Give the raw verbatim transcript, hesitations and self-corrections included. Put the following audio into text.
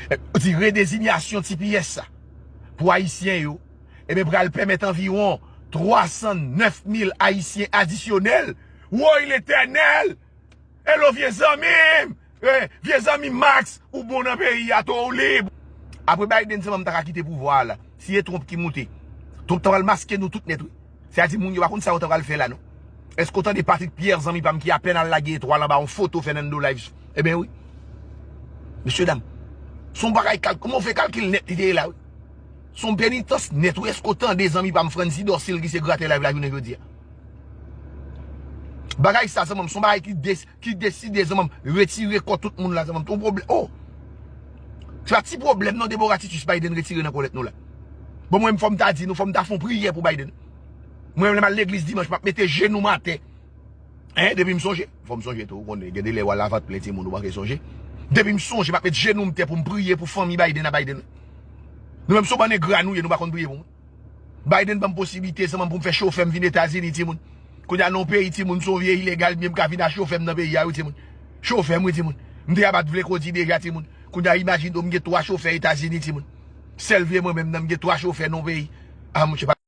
Yo di redezinyasyon T P S sa pou Ayisyen yo, ebyen, pral pèmèt anviwon twa san nèf mil Ayisyen adisyonèl. Woy Letènèl! Hello, vye zanmi m! Eh, vye zanmi Max, ou bon nan peyi a, tou ou lib. Apre Biden, se mwen m ta ka kite pouvwa a la. Si e Trump ki moute, Trump ta pral maske nou tout nèt, wi. Sètadi moun yo pa konn sa yo ta pral fè la, non. Èske w tande Patrick Pierre, zanmi pa m, ki apèn al lage etwal anba yon foto Fernando Lives? Ebyen, wi. Mesye dam, se yon bagay kalk-, kòman w fè kalkil nèt li te ye la, wi. Se yon penitans nèt, wi. Èske w tande zanmi pa m, Franzy Dorcil, ki se gratè live la jounen jodi a? Bagay sa, zanmi m, se yon bagay ki des-, ki deside, zanmi m, retire kò tout moun la, zanmi m. Ton pwoblèm. Oh! Se pa ti pwoblèm, non, Deborah Titus Biden retire nan kò nèt nou la. Bon, mwen, fò m ta di nou, fò m ta fè yon priyè pou Biden. Mwen, lè m al legliz dimanch, m ap mete jenou m atè. Hein, depi m sonje, fò m sonje tou, ou konnen, gen de lè w al lavant plen timoun, ou manke sonje. Depi m sonje, m ap met jenou m tè pou m priye pou fanmi Biden a Biden. Nou menm, se yon bann engra nou ye, nou pa konn priye pou moun. Biden ban m posiblite, zanmi m, pou m fè chofè m vin Etazini, timoun. Kounye a, nan yon peyi, timoun, se yon vye ilegal, m ye, m ka vin a chofè m nan peyi a, wi, timoun. Chofè m, wi, timoun. M deja pa t vle kondi deja, timoun. Kounye a, imajine w, m gen twa chofè Etazini, timoun. Sèl vye mwen menm nan, m gen twa chofè nan yon peyi. Ah, monchè, pa